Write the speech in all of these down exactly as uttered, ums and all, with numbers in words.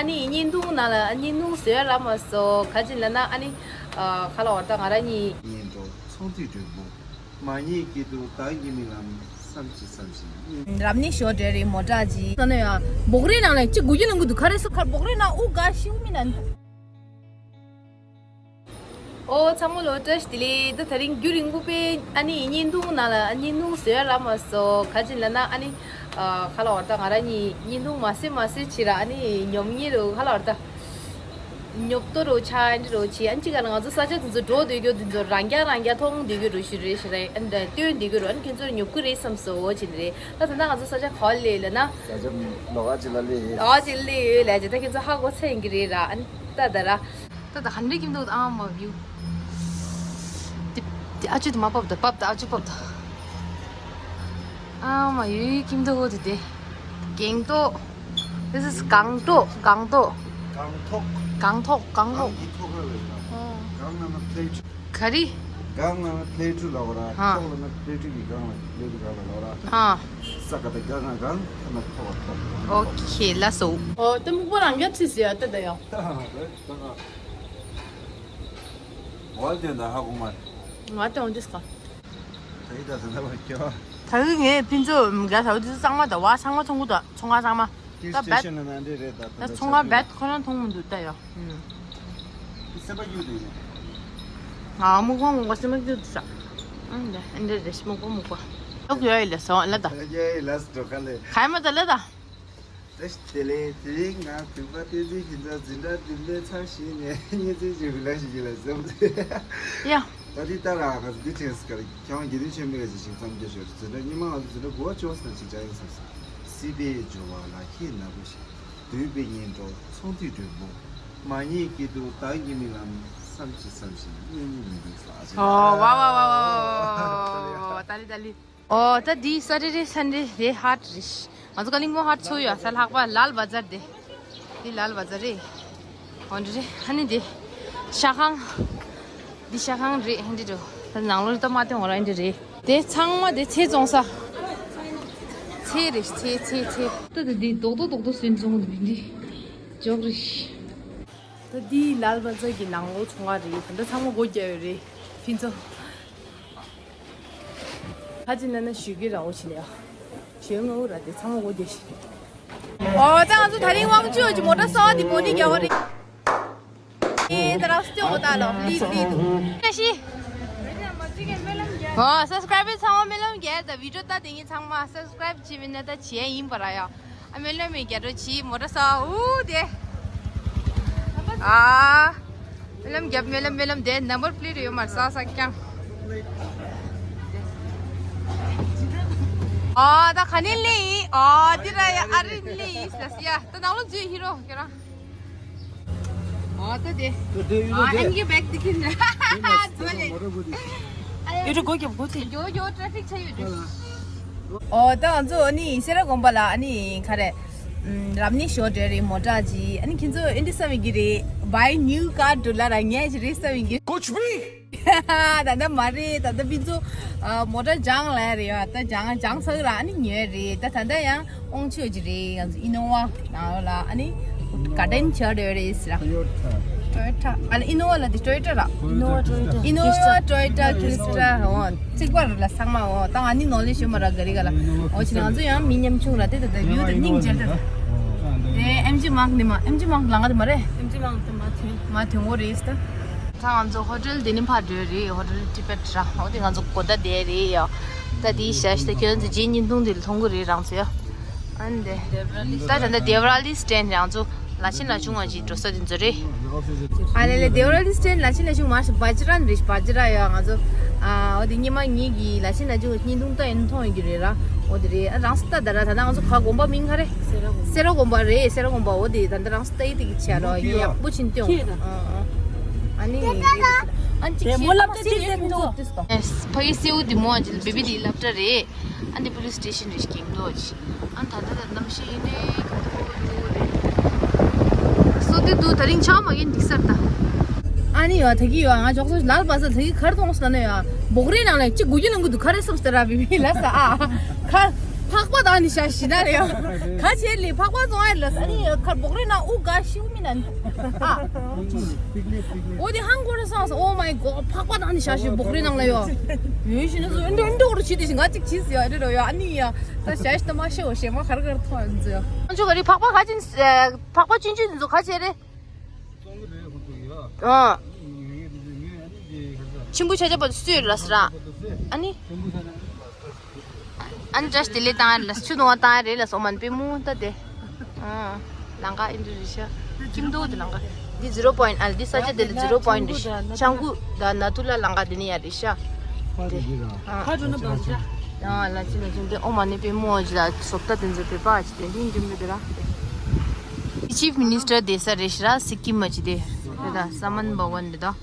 ཨ་ནི་བརྙན་ཐུང་ནང་ལ་བརྙན་ཐུང་བཟོས་ར་མ་སོ་ག་ཅིག་ལ་ན་ཨ་ནི་ཁ་ལ་བར་ད་ང་ར་གཉིས། ཉན་འགྲོ་ཚོང་དུས་འགྲོས་པོ། མ་ཉེས་ཀྱི་འདུག་བདག་གི་རྨི་ལམ་བསམ་གྱིས་བསམ་བཞིན། རབ་གནས་ཞོ་འདྲ་རེད་མོ་ཊ་ཅིག་ས་ན་ཡ། སྦོག་རེ་ནང་ལ་ཅི་དགུ་རྒྱུ་ནང་གི་འདུག་ག་རེ་སོ་ཁར་སྦོག་རེ་ནང་དབུ་ག་ཤིའུ་མི་ན། ཨོ་ཚང་མ་ལོ་བཀྲ་ཤིས་བདེ་ལེགས། ད་དེ་རིང་རྒྱུན་རིང་པོ་པའི་ཨ་ནི་བརྙན་ཐུང་ནང་ལ་བརྙན་ཐུང་བཟོས་ར་མ་སོ་ག་ཅིག་ལ་ན་ཨ་ནི་ཁ་ལ་བར་ད་ང་ར་གཉིས་བརྙན་ཐུང་མ་བཟོས་མ་བཟོས་བྱེད་ར་ཨ་ནི་ཉོབ་ཉེ་རུ་ཁ་ལ་བར་ད། ཉོབ་ཏོ་རུ་ཆ་ཨ་འདྲི་རུ་ཆེ་ཨ་ཅི་ག་ལ་ང་ཚོ་ས་ཆ་དེ་ཚོ་འགྲོ་སྡོད་རྒྱུ་དེ་ཚོ་རང་རྐྱང་རང་རྐྱང་མཐོང་སྡོད་རྒྱུ་རུ་ཞུ་རེད་ཞུ་རེད་ཨ་འདྲ་སྟོན་སྡོད་རྒྱུ་རུ་ཨ་ནི་ཁྱོད་ཚོར་ཉོབ་ཀྱི་རེད་བསམ་སོ་བྱེད་ནི་རེད། ད་ད་ལྟ་ང་ཚོ་ས་ཆ་ག་པར་སླེབས་ལ་ན། ས་ཆ་ལོགས་ཀ་ཅིག་ལ་སླེབས་ཡོད། ལོགས་ཀ་ཅིག་སླེབས་ཡོད་ལ་ཅི་ད་ཁྱོད་ཚོ་ཧ་གོ་ཚར་ཡིན་གྱི་རེད་ར་ཨ་ནི་ད་ད་ར། ད་ད་ག་འདྲ་ཁྱིམ་ཐོག་ཨ་མ་བིའུ། དེ་དེ་ཨ་ཅུ་དེ་མ་བབས་ད་བབས་ད་ཨ་ཅུ་བབས་ད། ཨ་མ་ཡོའི་ཁྱིམ་ཐོག་དེ་དེ། གང་ཐོག This is གང་ཐོག་གང་ཐོག་གང་ཐོག་གང་ཐོག་གང་ཐོག་གང་གི་ཐོག་ཁ་ལ་ཡོད་ན། ཨོ། གང་ན་ན་play to། ག་རེ། གང་ན་ན་play to ལ་འོ་ར། ཧ། ཐོག་ལ་ན་play to གི་གང་ལ་play to གང་ལ་ལ་འོ་ར། ཧ། ས་ག་ད་ག་ང་གང་ཐ་ན་ཐོག་ཐོག་ཨོ་ཁེ་ལ་སོ། ཨོ་ད་སྨུག་པོ་རང་རྒྱ་ཚིག་ཟེར་ཡ་ད་ད་ཡ། ད་ད་ད། ཝལ་ཏེན་ད་ཧ་གོ་མ། ང་ཏང་འདི་སྐ། ད་ཡི་ད་ད་ད་བ་ཀྱོ། ད་ཡི་ངས་ཕིན་ཚོ་ག་ད་འདི་ཚང་མ་ད་བ་ཚང་མ་ཚོང་གུ་ད་ཚོང་ཁང་ཚང་མ། ད་སི་ཊེ་ཤན་ན་འདི་རེད་ད་ད་ཚོང་ཁང་བད་ཁོ་རང་མཐོང་མི་འདུག་ད་ཡ། ཨུམ། སེམས་པ་སྐྱིད་དེ། ང་མུག་པ་མུག་པ་སེམས་པ་སྐྱིད་དེ་ས། ཨང་ད་འདི་རེད་མུག་པ་མུག་པ། ཨོ་ཡ་ཡི་ལ་སོང་ལ་ད། ཡ་ཡི་ལ་སོ་ག་ལེ། ག་ཡི་མ་ད་ལ་ད། བཀྲ་ཤིས་བདེ་ལེགས། དེ་རིང་ང་བོད་པ་བསྟན་འཛིན་ཕུན་ཚོགས་འཛིན་གྲྭ་བདུན་པའི་ཚར་བཞི་ནས་བརྙན་འཕྲིན་བྱེད་དགོས་ལ་ཞིག་ལ་བཟོས། ཡ། ད་དེ་ལྟར་ང་ཚོ་འདི་དྲན་སྐར་ཁྱེད་རང་དགེ་འདུན་ཆོས་འཕེལ་ལ་ཞིག་ཞིག་མཚམས་སྐྱོར་ཞོར་འཛིན་གྲྭ་སྔོན་མ་ང་ཚོ་འཛིན་གྲྭ་དགུ་པ་བཅུ་པ་ཙམ་ཞིག་བཅར་ཡིན་བསམ་སོང་། སྲིད་པའི་འབྱོར་བ་ལ་ཁྱེད་ནག་པོ་ཞིག་འདུས་པའི་ཉིན་གྲོགས་ཚོང་དུས་འགྲོས་པོ། མ་ཉེས་སྐྱིད་སྡུག་བདག་གི་རྨི་ལམ་བསམ་གྱིས་བསམ་བཞིན་གཉེན་ཉེ་མི་འདུག་ས། ཨོ་ཝ་ཝ་ཝ་ཝ་ཝ་ཝ་ཝ་ཏཱ་ལི་ཏཱ་ལི། ཨོ་ད་འདི་ས་ཊར་ཌེ་སན་ཌེ་རེད་ཧཊ་རེད། ང་ཚོ་ཀ་ལིང་པོང་ཧཊ་ཚོ་ཡོད་ས་ལྷག་པ་ལལ་བ་ཛར་དེ། འདི་ལལ་བ་ཛར་རེད། ཨོ་འདི་རེད་ཨ་ནི་འདི། ཤ་ཁང་། འདི་ཤ་ཁང་རེད་ཧན་འདི་འགྲོ། ད་ནང་ལོགས་ལ་ད་མ་སྟོན་འོ་ར་ཧན་འདི་རེད། དེ་ཚང་མ་དེ་ཚེ་བཙོང་ས། ཚེ་རེད་ཚེ་ཚེ་ཚེ། ད་དེ་འདི་རྡོག་རྡོག་རྡོག་རྡོག་སུན་བཙོང་གི་འདུག་འདི། ཅོག་རེད། ད་འདི་ལལ་བ་ཛར་གྱི་ནང་ལོགས་ཚོང་ཁང་རེད་ད་ལྟ་ཚང་མ་སྒོ་རྒྱག་ཡོད་རེད་ཕིན་ཚོ། ཧ་ཅི་ན་ན་ཞུ་གི་ར་འོ་ཆི་ལ་ཡ། ཞུ་ང་འུ་ར་དེ་ཚང་མ་འོ་རྒྱ་ཤི། ཨོ་ད་ང་ཚོ་ད་རིང་དབང་ཆོས་ཀྱི་མོ་ཊ་གསར་པ་དེ་མོ་ཊ་རྒྱག་པ་རེད། ཨེ་ད་ར་སྟོད་འོ་ད་ལོ་ལི་ལི་དུ། ཨོ་སབ་སི་ཀྲའིབ་ཚང་མ་སྨོན་ལམ་རྒྱག་ད་བི་ཌིའོ་ད་དེ་ངས་ཚང་མ་སབ་སི་ཀྲའིབ་བྱེད་མི་ན་ད་བྱེད་ཡིན་པ་ར་ཡ། ཨ་སྨོན་ལམ་མེ་རྒྱ་རོ་ཆི་མོ་ཊ་ས་ཨུ་དེ། ཨ། སྨོན་ལམ་རྒྱབ་སྨོན་ལམ་སྨོན་ལམ་དེ་ནམ་བར་པི་ལེ་ཊི་ཡོད་མར་ས་ས་ཀྱང་། ཨ་ད་ག་ནས་ལེ་ཡི་ཨ་དེ་ར་ཡ་ཨ་རི་ལེ་ཡི་ས་ཡ་ད་ནང་ལོ་འཛུལ་ཧི་རོ་ཁྱོད་རང་། ཨ་ད་དེ། ཨ་ཨེམ་གི་བེག་དེ་ཁྱེར་ན། ཡོད་རེ་སྒོ་རྒྱབ་སྒོ་ཚེ། ཡོད་ཡོད་ཊ་ཕིག་ཆ་ཡོད་རེད། ཨོ་ད་ང་ཚོ་ཨ་ནི་སེ་ར་དགོན་པ་ལ་ཨ་ནི་ག་རེ། ཨམ་རབ་གནས་ཞོ་འདྲ་རེད་མོ་ཊ་ཅི་ཨ་ནི་ཁྱེད་ཚོ་ཨེ་འདྲ་བསམ་ཡོད་ཀྱི་རེད། Buy new car to ལ་ར་ཉལ་གྱི་རེད་བསམ་ཡོད་ཀྱི། कुछ भी। ད་ལྟ་མ་རེད་ད་ལྟ་ཕིན་ཚོ་ཨ་མོ་ཊ་སྦྱང་ལ་རེད་ཡ་ད་སྦྱང་སྦྱང་ཚར་ར་ཨ་ནི་ཉལ་རེད་ད་ད་ལྟ་ཡང་དབང་ཆོས་ཀྱི་རེད་ང་ཚོ་ཨི་ནོ་ཝ་ནང་ལ་ཨ་ནི་ག་ཌེན་ཆར་འདྲ་རེད་ཟེར་ར། ཊོ་ཡོ་ཊ། ཨ་ལ་ཨི་ནོ་ཝ་ལ་དེ་ཊོ་ཡོ་ཊ་ར། ཨི་ནོ་ཝ་ཊོ་ཡོ་ཊ། ཨི་ནོ་ཝ་ཊོ་ཡོ་ཊ་ཁི་རི་སི་ཊ་འོ། གཅིག་པ་རུ་ལ་ཚང་མ་འོ་ད་ང་ནི་ནོ་ལེ་ཤི་མ་ར་ག་རི་ག་ལ་འོ་ཆི་ང་ཚོ་ཡང་མི་ཉམ་ཆུང་ར་དེ་ད་ད་ཡུ་ད་སྙིང་རྗེ་ད་དེ་ཨེམ་ཇི་མག་ནི་མ་ཨེམ་ཇི་མག་ལ་ང་དེ་མ་རེད། ཨེམ་ཇི་མག་དེ་མ་ཐོན་མ་ཐོན་འོ་རེད་ད། ད་ང་ཚོ་ཧོ་ཊེལ་དེ་ནི་ཕར་འགྲོ་རེད་ཧོ་ཊེལ་ཊི་བེཊ་ར་འོ་དེ་ང་ཚོ་གོ་ད་དེ་རེད་ཡ། ད་དེའི་ཞ་ཞི་ད་ཁྱོད་ཚོ་རྗེས་ཉིན་ཐུང་དེ་ལ་མཐོང་གི་རེད་རང་ཚོ་ཡ། ཨ་ནི་དེ། ད་ད་ལྟ་དེ་བ་ར་ལི་སི་ཊེན་ང་ཚོ་ལ་ཆེན་ལ་ཆུང་བ་ཅིག་འགྲོ་ས་དེ་ཚོ་རེད། ཨ་ལེ་ལེ་དེ་བ་ར་ལི་སི་ཊེན་ལ་ཆེན་ལ་ཆུང་མ་ཞིག་བ་ཇི་ར་ནི་རེད་བ་ཇི་ར་ཡ་ང་ཚོ། ཨ་འོ་དེ་ཉི་མ་ཉིན་གྱི་ལ་ཆེན་ལ་ཆུང་བ་ཉིན་ཐུང་ད་ཡིན་མཐོང་ཡོད་ཀྱི་རེད་ར། འོ་དེ་རེད་ཨ་རང་སི་ད་ད་ར་ད་ལྟ་ང་ཚོ་ག་དགོན་པ་མིང་ག་རེད། སེ་ར་དགོན་པ་རེད་སེ་ར་དགོན་པ་འོ་དེ་ད་ལྟ་རང་སི་ད་ཡི་དེ་གི་ཆ་ར་ཡི་ཡག་པོ་ཕྱིན་ཏེ་ཡོང་། ཨ་ཨ་ཨ་ནི། ཨེ་ཕ་གི་སེའུ་དེ་མོ་ཨ་ཅིག་ཕ་གི་སེའུ་དེ་མོ་ཨ་ཅིག་བེ་བི་དེ་ཡི་སློབ་གྲྭ་རེད། ཨ་འདི་པོ་ལིས་སི་ཊེ་ཤན་རེད་ཀིང་རྡོ་ཅི། ཨ་ད་ད་ད་གནམ་གཤིས་ཡིན་ནའི་གང་ཐུག་གི་འདུག་རེད། སོ་དེ་འདུག་ད་རིང་ཆ་མ་གིན་འགྲིག་སར་ད། ཨ་ནི་ཡོད་ད་གི་ཡོད་ང་ཇོག་སོ་ལལ་བ་ས་ད་གི་གར་གཏོང་སོང་ན་ཡོད་སྦོག་རེ་ནང་ལ་ཅི་དགུ་རྒྱུ་ནང་གི་འདུག་ག་རེ་སོང་སྟེ་ར་བི་བི་ལ་ས་ཨ་གར། ཕག་པ་དང་ནི་ཤ་ཞི་ན་རེ་ཡ། ག་ཆེ་ལི་ཕག་པ་ཙོང་ཨེ་ལ་ས་ནི་ཁར་བོག་རེ་ན་ཨུ་ག་ཤིའུ་མི་ན་ནི། ཨ། འོ་དེ་ཧང་གོ་རེ་སོང་སོང་། Oh my god། ཕག་པ་དང་ནི་ཤ་ཞི་བོག་རེ་ནང་ལ་ཡོ། ཡོན་ཤི་ན་སོ་འདྲ་འདྲ་འདྲ་ཆི་དེ་ཤི་ང་ཅིག་ཆི་སི་ཡ་འདྲ་རོ་ཡ། ཨ་ནི་ཡ། ད་ཤ་ཞི་ད་མ་ཤི་འོ་ཤེ་མ་ཁར་ཁར་ཐོ་ཡོན་ཛི་ཡ། ཨ་ཅོ་ག་རི་ཕག་པ་ག་ཅིན་ཕག་པ་ཅིན་ཅིན་ཛོ་ག་ཆེ་རེ། ཨ། ཆིམ་བུ་ཆ་ཆ་པ་སུས་ལ་སི་ར། ཨ་ནི། ཨ་ནི་བཀྲ་ཤིས་བདེ་ལེགས་བཏང་ཡ་ལ་སི་ཆུ་ནུ་བ་བཏང་ཡ་རེད་ལ་སོ་མན་པེ་མུ་ད་དེ། ཨ། ལང་ཀ་ཨིན་དྲི་རི་ཤ། ཁྱིམ་དུ་དེ་ལང་ཀ། འདི་ཛི་རོ་པོ་ཡིན་ཨ་ལ་འདི་ས་ཆ་དེ་ལ་ཛི་རོ་པོ་ཡིན་རི་ཤ། ཆང་ཀུ་ད་ན་ཐུ་ལ་ལང་ཀ་དེ་ནི་ཡ་རི་ཤ། དེ། ཨ། ཁ་འགྲོ་ན་བང་ཆ། ཨ་ལ་ཅི་ལ་ཅི་དེ་ཨོ་མ་ནི་པེ་མུ་ཨ་ཅི་ད་སོབ་ད་དེ་ཛི་པེ་པ་ཨ་ཅི་དེ་ཧིན་ཀྱི་མི་དེ་ར། Chief Minister དེ་ས་རེ་ཤི་ར་སི་ཀིམ་མ་ཅི་དེ། དེ་ད་ས་མན་བ་ཝན་དེ་ད།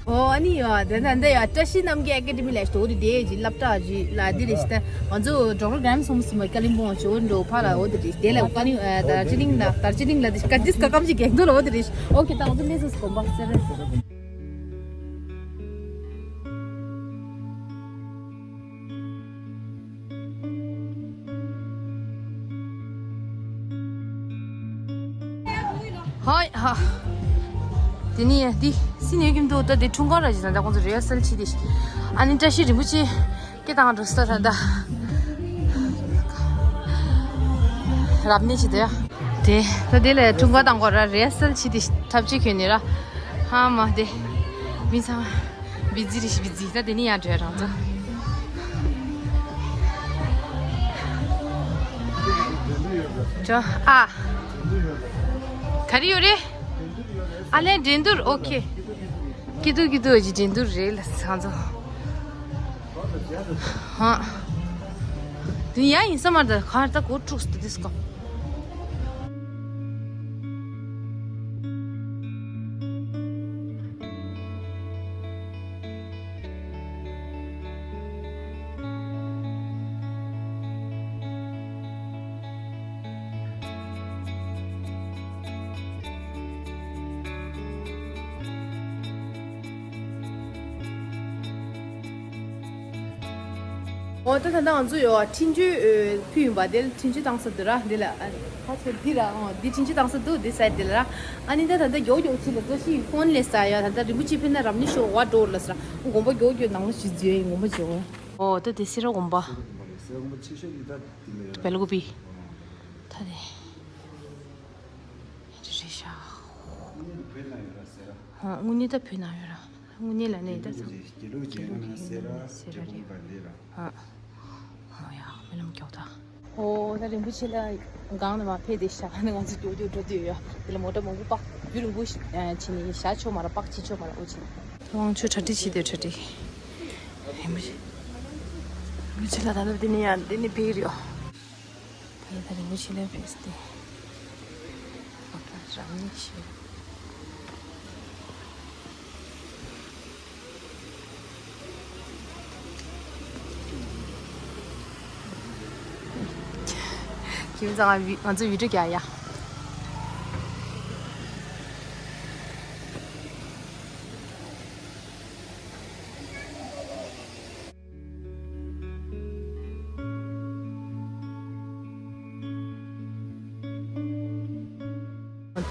ཨོ་ཨ་ནི་ཡ་དེ་ད་འདི་ཡ་བཀྲ་ཤིས་རྣམ་རྒྱལ་ཨེ་ཀ་ཌེ་མི་ལ་ཞི་དོ་དེ་དེ་ཅི་སློབ་གྲྭ་ཅི་ལ་དེ་རེ་ཤི་ད་ང་ཚོ་ཌོག་ཊར་གྷ་རན་སི་ཧོམ་སི་མ་ཀ་ལིམ་པོང་ཅི་འོ་འགྲོ་ཕ་ལ་འོ་དེ་རེ་ཤི་དེ་ལ་ཀ་ནི་ད་ཅི་ལིང་ལ་ད་ཅི་ལིང་ལ་དེ་ཤི་ཀ་ཏིས་ཀ་ཀམ་ཅི་གེག་དོ་ལ་འོ་དེ་རེ་ཤི། ཨོ་ཁེ་ད་ང་ཚོ་ལེ་སོ་སི་གོམ་པ་སེ་རེ་སེ་རེ། ཧོའི་ཧ། དེ་ནི་འདི་སི་ནས་ཀྱིན་འདུག་ད་དེ་འཁྲུངས་སྐར་ར་ཅི་ད་ད་ཁོང་ཚོ་རི་ཧར་སལ་བྱེད་དེ་ཤི། ཨ་ནི་བཀྲ་ཤིས་རིན་པོ་ཆེ་སྐད་བཏང་འགྲོ་ས་ད་ད། རབ་གནས་བྱེད་དེ་ཡ། དེ་ད་དེ་ལས་འཁྲུངས་སྐར་བཏང་གོ་ར་རི་ཧར་སལ་བྱེད་དེ་ཐབས་ཅིག་ཁྱོད་ནི་ར། ཧ་མ་དེ་མི་ཚང་། བི་ཛི་རེད་ཤི་བི་ཛི། ད་དེ་ནི་ཡང་བྲོས་རང་ཚོ། ཅོ་ཨ། ག་རེ་ཡོད་རེད། ཨ་ལན་འགྲན་བསྡུར་ཨོ་ཁེ། སྐྱིད་སྡུག་སྐྱིད་སྡུག་ཅི་འགྲན་བསྡུར་རེད་ལ་ཚང་ཚོ། ཧ། དེ་ཡང་ཡིན་ས་མ་རེད་ད་ག་རེ་ད་གོ་དཀྲུགས་སུ་དེ་སྐོ། འོ་ད་ད་ལྟ་ང་ཚོ་ཡོད་འཕྲིན་བཅོལ་ཕུལ་ཡིན་པ་དེ་ལ་འཕྲིན་བཅོལ་བཏང་ས་འདུག་ར་འདི་ལ། ཁ་ཆེ་འདི་ར་འོ་འདི་འཕྲིན་བཅོལ་བཏང་ས་འདུག་འདི་སའི་འདི་ལ་ར། ཨ་ནི་ད་ད་ལྟ་མགྱོགས་མགྱོགས་ཅིག་ལ་ད་ཤི་ཕོན་ལས་ས་ཡ་ད་ལྟ་རིན་པོ་ཆེ་ཕེབས་ན་རབ་གནས་ཤོག་བ་འགྲོ་ལ་ས་ར། དགོན་པ་མགྱོགས་མགྱོགས་ནང་ལ་ཞིག་འཛུལ་ཡིན་དགོན་པ་ཇོ། འོ་ད་དེ་སེ་ར་དགོན་པ། སེ་ར་དགོན་པ་ཆེ་ཤོས་འདི་ད་འདི་ལ་ཡོད་ར། བེལ་ཀོ་པི། ད་དེ། རེད་ཤག་དངོས་གནས་བོད་ནང་ཡོད་ར་སེ་ར། ཧ་དངོས་གནས་ད་བོད་ནང་ཡོད་ར། དངོས་གནས་ལ་ནས་ད་ཚང་། དགེ་ལུགས་ཀྱི་ཡོད་ན་སེ་ར་སེ་ར་རྒྱལ་པོ་རེད། དཔལ་ལྡན་ར། ཨ། ཨོ་ཡ་རྨི་ལམ་མགྱོགས་ད། ཨོ་ད་རིན་པོ་ཆེ་ལ་སྒང་ནས་མ་ཕེབས་དེ་ཤག་ནས་ང་ཚོ་མགྱོགས་མགྱོགས་འགྲོ་དུས་ཡོད། དེ་ལ་མོ་ཊ་མང་པོ་པག་རྒྱུ་རིང་པོ་ཞིག་ཨ་ཕྱིན་ནས་ཤག་ཆོག་མ་ར་པག་ཕྱིན་ཆོག་མ་ར་ཨོ་ཕྱིན། དབང་ཆོས་གྲ་སྒྲིག་བྱེད་དུས་གྲ་སྒྲིག་རིན་པོ་ཆེ། རིན་པོ་ཆེ་ལ་ད་ལྟ་འདི་ནས་ཡང་འདི་ནས་ཕེབས་རེད་ཨོ། དེ་ད་རིན་པོ་ཆེ་ལ་ཕེབས་ཏེ། ཨོ་ད་རང་ཉིད་ཤེས། ཁྱིམ་ཚང་ང་ང་ཚོ་བི་ཌིའོ་རྒྱག་ཡ།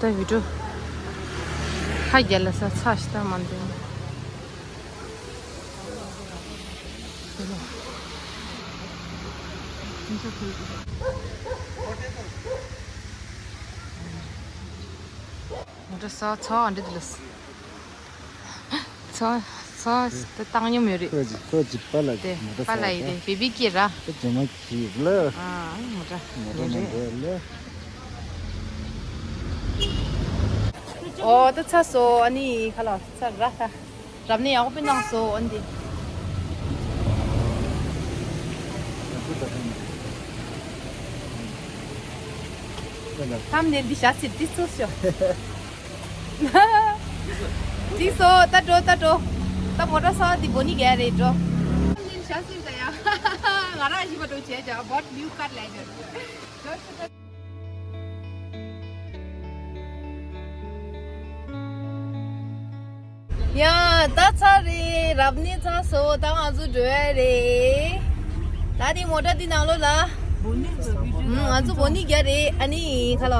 ད་བི་ཌིའོ་ཧ་རྒྱལ་ལ་ས་ཚ་ཞིག་ད་མ་འདུག་མོ་ཊ་ས་ཚ་བ་འདི་འདི་ལ། ཚོ་ཚོ་ད་བཏང་མྱོང་མེད་རེད། ཁོ་ཅི་ཁོ་ཅི་པ་ལ་དེ་མོ་ཊ་པ་ལ་ས་ཡི་དེ་ད་བེ་བི་ཀི་ར། ད་ཇོ་མ་ཁྱི་ལ། ཨ་མོ་ཊ་མོ་ཊ་ནང་འགྲོ་ལ། ཨོ་ད་ཚ་སོ་ཨ་ནི་ཁ་ལ་ཚ་ར་ཁ། རབ་གནས་ཡག་པོ་གནང་སོ་ཨ་ནི་དེ། ཐམ་ནེལ་འདི་བཞག་ཚེ་འདི་ཚོ་ཤོ། ཅིག་སོ་ད་འགྲོ་ད་འགྲོ། ད་མོ་ཊ་ས་འདི་བོ་ནི་ག་རེད་འགྲོ། ཞག་སྲིད་ད་ཡ། ང་རང་ཞིག་པ་འགྲོ་བྱས་ཀྱང་བོད་ནིའུ་ཀར་ལས་ཀྱང་། ཡ་ད་ཚར་རེད། རབ་གནས་ཚར་སོ། ད་ང་ཚོ་འགྲོ་ཡ་རེད། ད་འདི་མོ་ཊ་འདི་ནང་ལོགས་ལ། ང་ཚོ་བོ་ནི་རྒྱ་རེད། ཨ་ནི་ཁ་ལོ།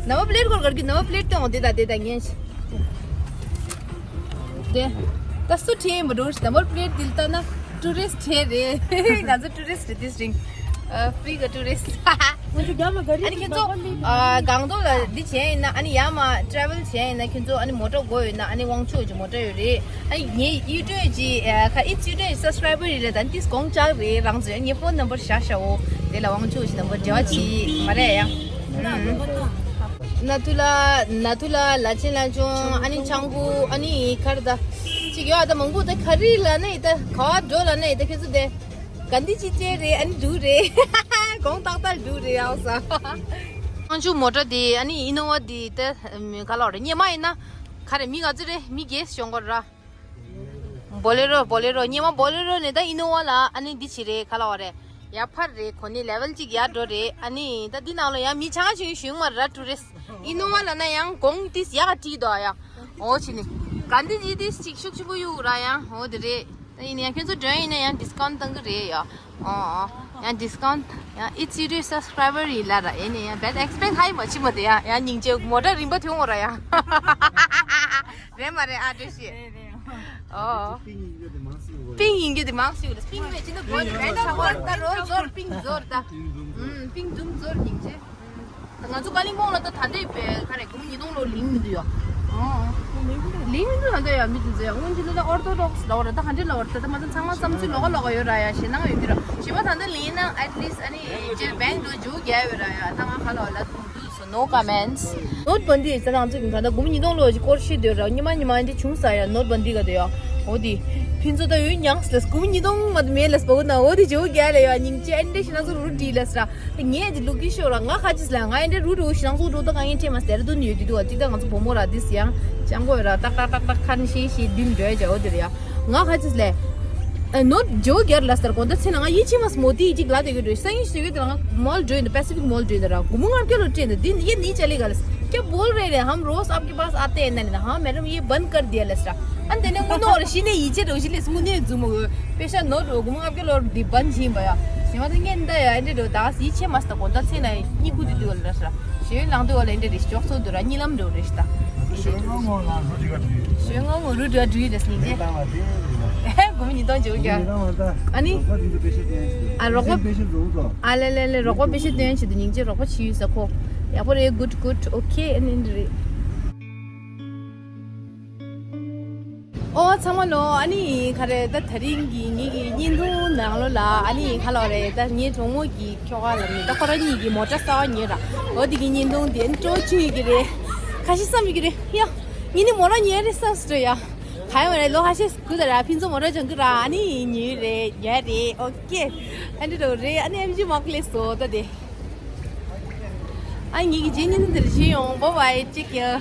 ནམ་པ་པི་ལེཊ་སྐོར་གར་གི་ནམ་པ་པི་ལེཊ་སྟོན་འོང་དེ་ད་དེ་ད་ངན་ཤི། དེ། ད་སུ་ཁྲེ་མ་འགྲོ་ནམ་པ་པི་ལེཊ་དེ་ལྟ་ན་ཊུ་རི་སི་ཊི་ཁྲེ་རེད། ང་ཚོ་ཊུ་རི་སི་ཊི་རེད་དེ་རིང་། ཨ་ཕི་རི་གི་ཊུ་རི་སི་ཊི། ང་ཚོ་རྒྱ་མ་ག་རེ་ཨ་ནི་ཁྱེད་ཚོ་ཨ་སྒང་ཏོག་ལ་འདི་བྱས་ཡིན་ན། ཨ་ནི་ཡར་མར་ཊེ་རེ་ཝལ་བྱས་ཡིན་ན། ཁྱེད་ཚོ་ཨ་ནི་མོ་ཊ་དགོས་ཡོད་ན། ཨ་ནི་དབང་ཕྱུག་གི་མོ་ཊ་ཡོད་རེད། ཨ་ནི་ངའི་ཡུ་ཊུབ་ཀྱི་ཨ་ཁ་ཨིཊ་ཡུ་ཊུབ་ཀྱི་སབ་སི་ཀ་རའི་བར་རེད་ལ། ད་ནི་ཏིས་གོང་ལྕགས་རེད། རང་ཚོས་ངའི་ཕོན་ནམ་བར་བཞག་ཤག་འོ། དེ་ལ་དབང་ཕྱུག་གི་ནམ་བར་འབྲེལ་བ་བྱེད་མ་རེད་ཡ། ན་ཐུ་ལ་ན་ཐུ་ལ་ལ་ཆེན་ལ་ཆུང་། ཨ་ནི་ཆང་ཁུ། ཨ་ནི་ཁར་ད་ཅིག་ཡོད། ཨ་ད་མང་པོ་ད་ག་རེ་ལ་ནི་ད་ག་བ་འགྲོ་ལ་ནི་ད་ཁྱེད་ཚོ་དེ། ག་འདི་ཅི་ཅེ་རེད། ཨ་ནི་འབྲུག་རེད། གོང་ཏག་ཏག་འབྲུག་རེད་ཨའོ་ས། དབང་ཕྱུག་མོ་ཊ་དེ། ཨ་ནི་ཨི་ནོ་ཝ་དེ་ད་ག་ལ་བ་རེད། སྙེ་མ་ཡིན་ན་ག་རེ་མི་ག་ཚོད་རེད། མི་རྒྱས་ཤོང་གོ་ར། བོ་ལེ་རོ་བོ་ལེ་རོ། སྙེ་མ་བོ་ལེ་རོ་ནས་ད་ཨི་ནོ་ཝ་ལ་ཨ་ནི་འདི་ཅི་རེད། ག་ལ་བ་རེད། ཡ་ཕར་རེད། གོ་ནི་ལེ་ཝལ་གཅིག་ཡར་འགྲོ་རེད། ཨ་ནི་ད་འདི་ནང་ལ་ཡང་མི་ཆང་ཆུང་ཞུང་མ་ར་ཊུ་རི་སི། ཨི་ནོ་ཝ་ལ་ན་ཡང་གོང་ཏིས་ཡག་ག་ཏི་དོ་ཡ། འོ་ཅི་ནི་ག་འདི་ཅི་ཏིས་ཅིག་ཤུགས་ཆེན་པོ་ཡོད་ར་ཡང་འོ་དེ་རེད། ད་ཡིན་ན་ཡང་ཁྱོད་ཚོ་འགྲོ་ཡིན་ན་ཡང་ཌི་སི་ཀའུན་ཊི་བཏང་གི་རེད་ཡ། ཨོ་ཨོ། ཡང་ཌི་སི་ཀའུན་ཊི་ཡང་ཨིཊ་ཡུ་ཊུབ་སབ་སི་ཀ་རའི་བར་ཡིན་ལ་ར། ཡིན་ན་ཡང་བེད་ཨེག་སི་པེག་ཊི་ཧའི་མ་བྱེད་མ་དེ་ཡ། ཡང་སྙིང་རྗེ། མོ་ཊ་རིམ་པ་ཐོན་འོང་ར་ཡ། རེད་མ་རེད། ཨ་འདྲ་ཞིག་ཨོ། པིང་ཡིན་རྒྱུ་དེ་མང་སུ་རེད། པིང་ཡིན་རྒྱུ་དེ་མང་སུ་རེད། པིང་མེད་ཅི་ན་གོ་ནི་རེད། ཆ་བར་ད་རོ་ཟོར་པིང་ཟོར་ད། ཨུམ། པིང་དུམ་ཟོར་སྙིང་རྗེ། ང་ཚོ་ཀ་ལིང་པོང་ལ་ད་ད་ལྟའི་བའི་ག་རེ་དགུང་ཉིས་སྟོང་ལོ་ལིང་མི་འདུག་ཡ། ལིང་མི་འདུག་ད་ལྟ་ཡ་མི་འདུག་ཟེར་ཡ། སྔོན་ཆད་ད་ལྟ་ཨོར་ཐོ་ཌོག་སི་ལ་བ་ར། ད་ག་འདྲ་ལ་བ་ར། ད་ད་མ་ཚང་ཚང་མ་བསམ་ཚུལ་ལོགས་ཀ་ལོགས་ཀ་ཡོད་ར་ཡ། ཞེ་སྣང་ཡོད་ཀྱི་ར། ཞེ་མ་ད་ལྟ་ལིང་ན་ཨེཊ་ལིསི་ཨ་ནི་ཇེ་བེང་ལོ་ཇུ་རྒྱ་ཡོད་ར་ཡ། ད་ང་ག་ལ་བ་ལ་དུ་སོ། ནོ་ཀོ་མེན་ཊི། ནོར་བན་དི་ད་ང་ཚོ་གི་ད་ལྟ་དགུང་ཉིས་སྟོང་ལོ་ཅིག་སྐོར་ཤེས་འདོད་ར། ཉི་མ་ཉི་མ་འདི་བྱུང་ས་ཡ། ནོར་བན་དི་ག་དེ་ཡ། འོ་དི་ཕིན་ཚོ་ད་ཡོད་མྱངས་ལས་དགུང་ཉིས་སྟོང་མ་དུ་མེད་ལས་པ་གུ་ན། འོ་དི་ཇོ་རྒྱ་ལ་ཡ། སྙིང་རྗེ། ཨ་འདྲ་ཞེ་སྣང་ཚོ་རུ་འདྲི་ལས་ར། ངས་འདི་ལུག་གི་ཤོར་ར། ང་ཁ་ཅིག་ལ་ང་ཨེ་འདྲ་རུ་རུ་ཞེ་སྣང་ཚོགས་འགྲོ། ད་ག་ངས་ཁྲེ་མ་སྟེ་ར་དུ་ནི་ཡོད་དུ་དུ་བ། ཅི་ད་ང་ཚོ་བུ་མོ་ར་དིས་ཡང་ཅང་གོ་ར། ཏག་ཏག་ཏག་ཏག་ཁ་ནི་ཤེས་ཤེས་དུན་འགྲོ་ཡ། འོ་དེ་ར་ཡ། ང་ཁ་ཅིག་ལ་ཨ་ནོ་ཇོ་རྒྱར་ལ་སྟར་གོང་ད་ཚེ་ན་ང་ཡིད་ཆེས་མ་སྨོ་དེ་ཡི་ཅིག་ལ་དེ་གི་འགྲོ། སང་ཡིན་ཞིག་དེ་ལ་ང་མོལ་འགྲོ་ཡིན། པེ་སི་ཕིག་མོལ་འགྲོ་ཡིན། ར་གུ་མོ་ང་སྐྱོ་ལོ་ཏྲེ་ནི་དེ་ཡེ་ནི་ཅ་ལི་ག་ལ་ཀྱ་བོལ་རེ་རེ། ཧམ་རོས་ཨབ་གི་པཱས་ཨ་ཏེ་ན་ན། ཧ་མེ་རམ་ཡེ་བན་ཀར་དེ་ལ་སྟར། ཨན་དེ་ནས་དངུལ་ནོར་ཤི་ནས་ཡིད་ཆེས་འགྲོ་ཤི་ལས་དངུལ་ནས་རྫུ་མོ་གི། པེ་ཤ་ནོར་འགྲོ་གུ་མོ་ང་སྐྱོ་ལོ་དེ་བན་ཤིན་པ་ཡ། ཞེ་མ་ད་ངས་འདི་ཡ་འདི་འགྲོ་ད་ཡིད་ཆེས་མ་སྟ་གོ་ད་ཚེ་ན་གཉིད་ཁུག་དུ་དུ་ལ་སྟ། ཞེས་ལང་དུ་བ་ལ་འདི་རེ་ཅོག་ཚོ་དུ་ར་གཉིད་ལམ་འགྲོ་རེ་སྟ། ཞེས་ང་ངོ་ལ་རུ་དྲི་ག་དྲི། ཞེས་ང་ངོ་རུ་དྲི་ག་དྲི་རེ་སྙིང་རྗེ། གོ་མི་ཉིད་དོན་བྱེད་ཀྱ། ཨ་ནི། ཨ་རོགས་པ། ཨ་ལེ་ལེ་ལེ་རོགས་པ་པེ་ཤི་དོན་བྱེད་དུ་སྙིང་རྗེ། རོགས་པ་ཆི་ཡུལ་ས་ཁོ། ཡག་པོ་རེད། གུད་གུད། ཨོ་ཁེ། ཨ་ནི་འདི་རེད། ཨོ་ཚང་མ་ལོ། ཨ་ནི་ག་རེ་ད་དེ་རིང་གི་ངེད་ཀྱི་བརྙན་ཐུང་ནང་ལོ་ལ་ཨ་ནི་ག་ལོ་རེད། ད་ངའི་གྲོགས་མོ་གི་ཁྱོ་ག་ལ་ནི་ད་ཁོ་རང་གཉིས་ཀྱི་མོ་ཊ་གསར་པ་ཉོས་ར། འོ་དེ་གི་བརྙན་ཐུང་དེ་ཨ་ནི་སྤྲོ་བཅུག་ཡི་གི་རེད། ཁ་ཤས་བསམ་ཡི་གི་རེད་ཡ། ངེད་ནི་མོ་རང་ཉོས་རེད་བསམ་སྲིད་ཡ། ག་ཡ་མ་རེད། ལོ་ཁ་ཤས་གུ་ད་ར་ཕིན་ཚོ་མོ་ཊ་སྦྱང་གི་ར། ཨ་ནི་ཉོས་རེད། ཉོས་རེད། ཨོ་ཁེ། ཨ་ནི་རོ་རེད། ཨ་ནི་ཨེམ་ཇི་མ་ཀི་ལེ་སོ་ད་དེ། ཨ་ངེད་ཀྱི་རྗེས་ཉིན་དེར་བྱེད་ཡོང་། བ་བའི་ཅིག་ཡ།